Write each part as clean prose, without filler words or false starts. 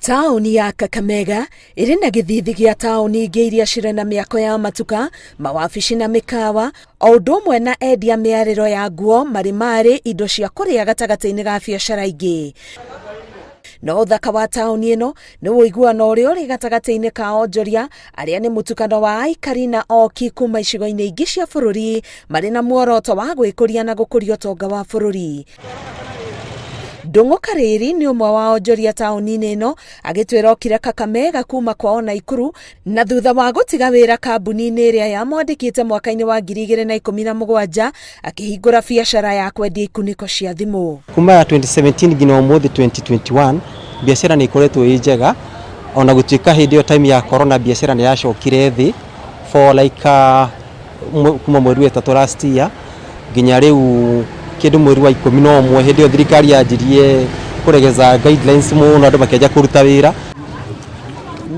Taũni ya Kakamega ĩrĩ na gĩthithi gĩa taũni ingĩ iria cirĩ na mĩako ya matuka, mawabici na mĩkawa, o ũndũ ũmwe na endia mĩarĩro ya nguo, marĩmarĩ, indo cia kũrĩa gatagatĩ-inĩ ga biacara ingĩ. No ũthaka wa taũni ĩno nĩ ũiguano ũrĩa ũrĩ gatagatĩ-inĩ ka onjoria arĩa nĩ mũtukano wa aikari na oki kuma icigo-inĩ ingĩ cia bũrũri marĩ na muoroto wa gwĩkũria na gũkũria ũtonga wa bũrũri. Ndũng'ũ Karĩri nĩ ũmwe wa onjoria taũni-inĩ ĩno agĩtwĩra okire Kakamega kuma kwao Naikuru na thutha wa gũtiga wĩra kambuni-inĩ ĩrĩa yamwandĩkĩte mwaka-inĩ wa 2017 akĩhingũra biacara ya kwendia ikunĩko cia thimũ. Kuma 2017 nginya ũmũthĩ 2021 biacara nĩ ĩkoretwo ĩ njega ona gũtuĩka hĩndĩ ĩyo time ya corona biacara nĩ yacokire thĩ for like kuma mweri wa ĩtatũ last year nginya rĩu kĩndũ mweri wa 11 hĩndĩ ĩyo thirikari yanjirie kũregeza guidelines mũno andũ makĩanjia kũruta wĩra.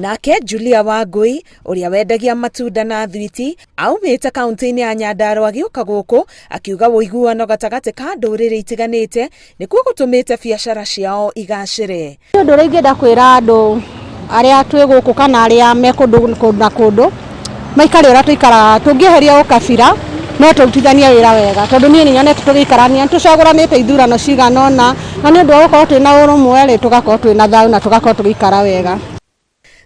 Nake Julia Wangui ũrĩa wendagia matunda na thwiti aumĩte kaunti-inĩ ya Nyandarua agĩũka gũkũ akiuga ũiguano gatagatĩ ka ndũrĩrĩ itiganĩte nĩkuo gũtũmĩte biacara ciao igacĩre. Ũndũ ũrĩa ingĩenda kwĩra andũ arĩa twĩ gũkũ kana arĩa me kũndũ na kũndũ maikare ũrĩa tũikaraga, tũngĩeheria ũkabira no tũrutithanie wĩra wega, tondũ niĩ nĩ nyonete tũgĩikarania, nĩ tũcagũranĩte ithurano cigana ũna, na nĩ ũndũ wa gũkorwo twĩna ũrũmwe rĩ, tũgakorwo twĩna thayũ na tũgakorwo tũgĩikara wega.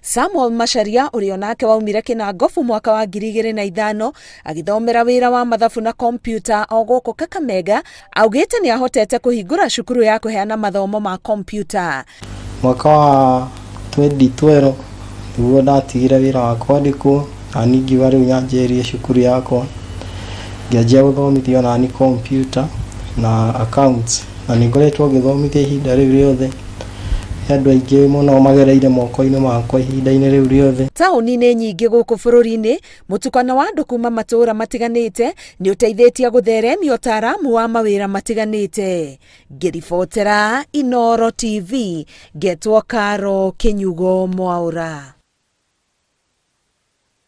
Samuel Macharia ũrĩa onake waumire Kĩnangobu mwaka wa 2005 agĩthomera wĩra wa mathabu na kompiuta o gũkũ Kakamega augĩte nĩ ahotete kũhingũra cukuru ya kũheana mathomo ma kompiuta. Mwaka wa 2012 nĩguo ndatigire wĩra wa kwandĩkwo na niĩ ngiuga rĩu nyanjĩrĩrie cukuru yakwa, ngĩanjia gũthomithia onani kompiuta na accounts, na nĩ ngoretwo ngĩthomithia ihinda rĩu rĩothe. Nĩ andũ aingĩ mũno magereire moko-inĩ makwa ihinda-inĩ rĩu rĩothe. Taũni-inĩ nyingĩ gũkũ bũrũri-inĩ, mũtukano wa andũ kuma matũũra matiganĩte nĩ ũteithĩtie gũtheremia ũtaaramu wa mawĩra matiganĩte. Ngĩribotera Inooro TV, ngetwo Karo Kĩnyugo Mwaũra.